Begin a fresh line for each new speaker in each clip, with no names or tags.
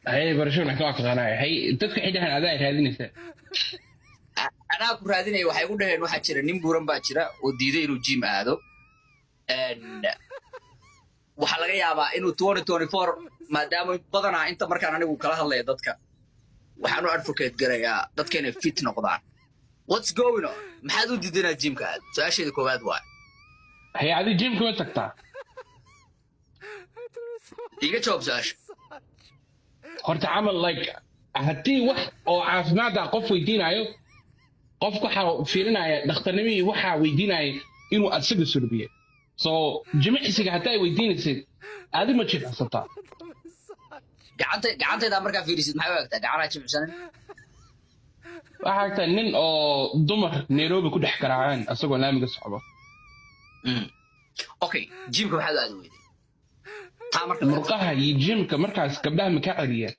Haye, barasho wanaagsan, waa taqaanaa. Hay, dadka waxay dhahaan adaa raadinaysaa.
Anaa ku raadinaya. Waxay ku dhaheen waxaa jira nin buuran baa jira oo diiday inuu gym aado. Waxaa laga yaabaa inuu 2024, maadaama badanaa inta markaan anigu kala hadlaya dadka, waxaan u advocate garayaa dadka inay fit noqdaan. What's going on? Maxaad u diiday inaad gymka aado? Su-aasheeda koowaad waay.
Haye, adi gymka ma tagtaa?
Iga jawaab su-aasha.
Horta camal, like, haddii wax oo caafimaad ah qof weydiinayo, qof waxaa fiirinaya dhakhtarnimihii, waxaa weydiinaya inuu asaga sulbiye. So jimicsiga haddaa weydiinaysid, adi ma jimicsataa?
Gacanta, gacantaydaa markaa fiirisid, maxay u egtaa? Gacanaa jimicsanin?
Waxaa aragtaa nin oo dumar Nairobi ku dhex garaaceen asagoo laamiga socdo.
Okay, gymka maxaad u aadi weyday taa marka?
Murqaha iyo gymka markaas gabdhaha ma ka celiya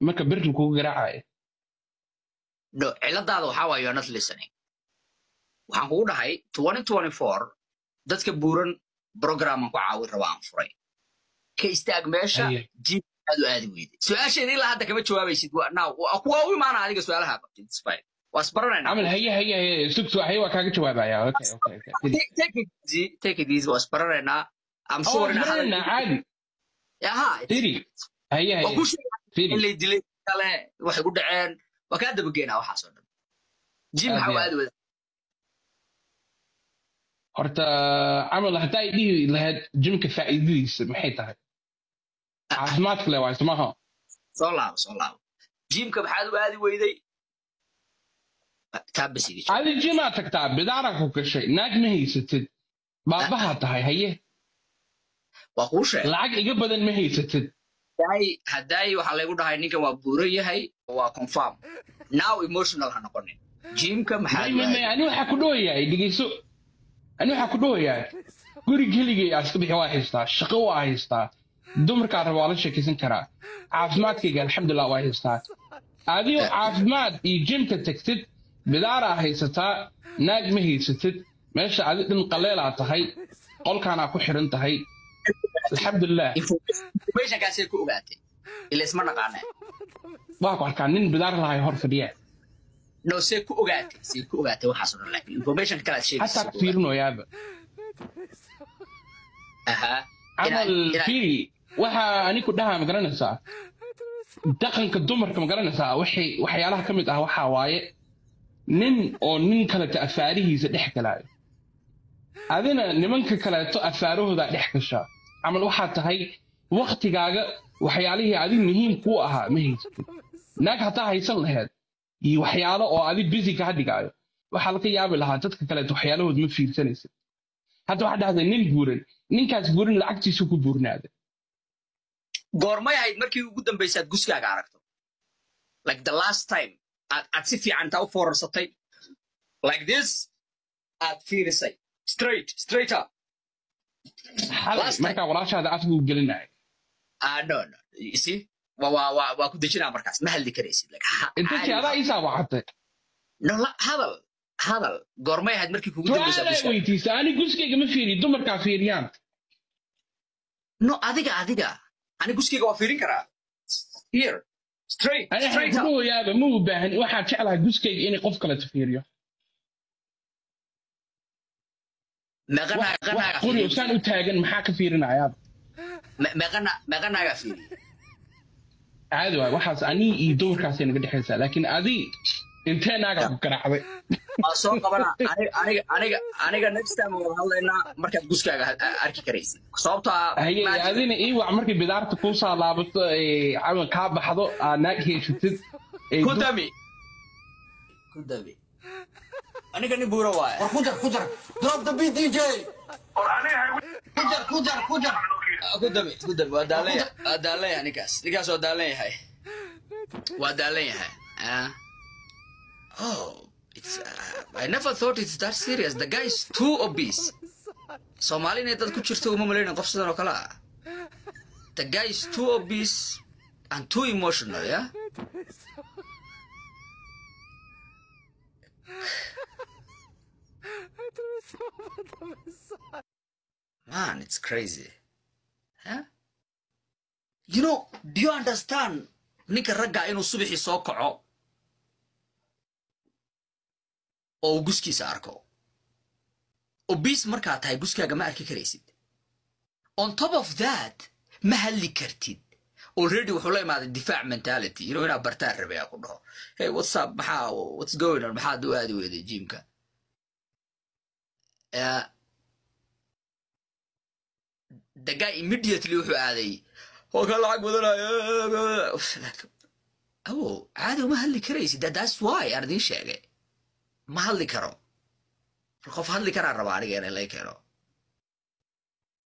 marka birtu kugu garaacaya?
No, ciladaada waxaa waaye you are not listening. Waxaan kugu dhahay 2024 dadka buuran programan ku caawin raba aan furay. Ka istaag meesha.
Haye.
Gym aad u aadi weyday, su-aasheeda ilaa hadda kama jawaabaysid. Waa now waa kuwa u imaana adiga su-aalaha qabtid. It's fine, waa isbaranaynaa.
Camal, haye haye haye, sug sug, haye, waa kaaga jawaabaya. Okay.
Take it easy, take it easy, waa isbaranaynaa. I'm
Oh,
sure inaa hadal
isbaranaynaa caadi.
Aha.
Firi, haye.
Waa
Haye.
ku sheegay
Firi.
in lay dilay kale waxay ku dhaceen, waa kaa dabageenaa waxaas oo dhan. Gym
Aad
maxaa u
iyo aad.
aadi weyday?
Horta camal, haddaa dhihi lahayd gymka faa'iidadiisa maxay tahay, caafimaadka le waay, somaha?
Soo laabo, soo laabo. Gymka maxaad u aadi weyday? Taa bas iga jawaab.
Adi gymaa tagtaa, bidaara ku gashay, naag ma haysatid, baabahaa tahay, haye.
Waa kuu sheegay.
Lacag iga badan ma haysatid.
Haddaay haddaay waxaa laygu dhahay ninkan waa buuran yahay, waa confirm. Now emotional ha noqonin. Gymka maxaad
May
u
may
aadi
may, ani waxaa ku dhawayahay, dhegeyso, ani waxaa ku dhawayahay guri keligay aa iska bixi waa haystaa, shaqo waa haystaa, dumarkaa raba waa la sheekaysan karaa, caafimaadkayga alxamdulilah waa haystaa. Adigoo caafimaad iyo gymka tagtid, bidaaraa haysataa, naag ma haysatid, meesha adi dhan qaleelaa tahay, qolkaanaa ku xiran tahay, alxamdulilah.
Informationkaasay ku ogaatay ila isma naqaanee.
Waa ku arkaa nin bidaar lahay hor fadhiya.
No, see ku ogaatay? See ku ogaatay waxaas oo dhan? Laakiin informationka kale aad sheegaysa
Xataa ku fiirinoyaaba.
Aha.
Camal, fiiri, waxaa ani ku dhahaa, ma garanaysaa dhaqanka dumarka? Ma garanaysaa waxay waxyaalaha ka mid ah waxaa waaye nin oo nin kaleto afaarihiisa dhex galaayo, adina nimanka kaleeto afaarahoodaa dhex gashaa. Camal waxaa tahay waktigaaga waxyaalihii adi muhiim kuu ahaa ma haysatid. Naag hataa haysan laheed iyo waxyaalo oo adi busy kaa dhigaayo, waxaa laga yaabi lahaa dadka kaleeto waxyaalahood ma fiirsanaysid. Hadda waxaa dhahday nin buuran, ninkaas buuran lacagtiisu ku buurnaaday.
Goormay ahayd markii ugu dambaysaad guskaaga aragto? Like the last time aad si fiican intaa u foorarsatay like this aad fiirisay straight, straight up.
Xalay.
Last time.
Markaa walaashaada afku gelinaya.
Ah, no, you see, waa ku dejinaa markaas, ma hadli karaysid, like
Inta
caadi.
Adaa iisaa wacatay.
No, hadal, hadal. Goormay ahayd markii kugu dambaysaa
Su-aalaa
guskaaga?
weydiisa. Ani guskayga ma fiiriyo, dumarkaa fiiriyaan.
No, adiga ani guskayga waa fiirin karaa here, straight,
Ani waxaan
straight
ku
up.
dhawayaaba ma u baahan. Waxaan jeclahay guskayga inay qof kaleto fiiriyo.
Meeqa
Wax
meeqa
wax
naagaa
qori
fiiriyey?
Saan u taagan maxaa ka fiirinayaaba?
Meeqa naagaa fiiriyey?
Caadi waay waxaas, ani iyo dumarkaasay naga dhexaysaa, laakiin adi intee naagaa ku garaacday?
Waa soo qabana. Aniga next time waan hadlaynaa markaad guskaaga arki karaysid, sababtoo ah
Haye. Adina ii wac markay bidaarta kuu soo laabato, ee camal kaa baxdo, aad naag haysatid ee.
Ku dami, ku dami. Aniga nin buura waaye.
War ku jar, ku jar, drop the beat, DJ. Ku jar, ku jar, ku jar.
Ku dami, ku dami. Waa daalan yahay, waa daalan yahay ninkaas. Ninkaas waa daalan yahay, waa daalan yahay. Ah, oh, it's I never thought it's that serious. The guy is too obese. Soomaali inay dad ku jirto uma malaynin qof sidan oo kale ah. The guy is too obese and too emotional, yeah. Man, it's crazy, huh? You know, do you understand? Ninka ragga inuu subaxii soo kaco oo uu guskiisa arko. Obese markaa tahay, guskaaga ma arki karaysid. On top of that, ma hadli kartid. Already wuxuu la imaaday difaac mentality inaa bartaan rabay ku dhaho, "Hey, what's up? Maxaa, what's going on? Maxaad u aadi weyday gymka?" The guy immediately wuxuu aaday oo ka lacag badanayo. Awo, caadi uma hadli karaysid. That's why aan idiin sheegay, ma hadli karo. Qof hadli karaa rabaa aniga inay lay keeno.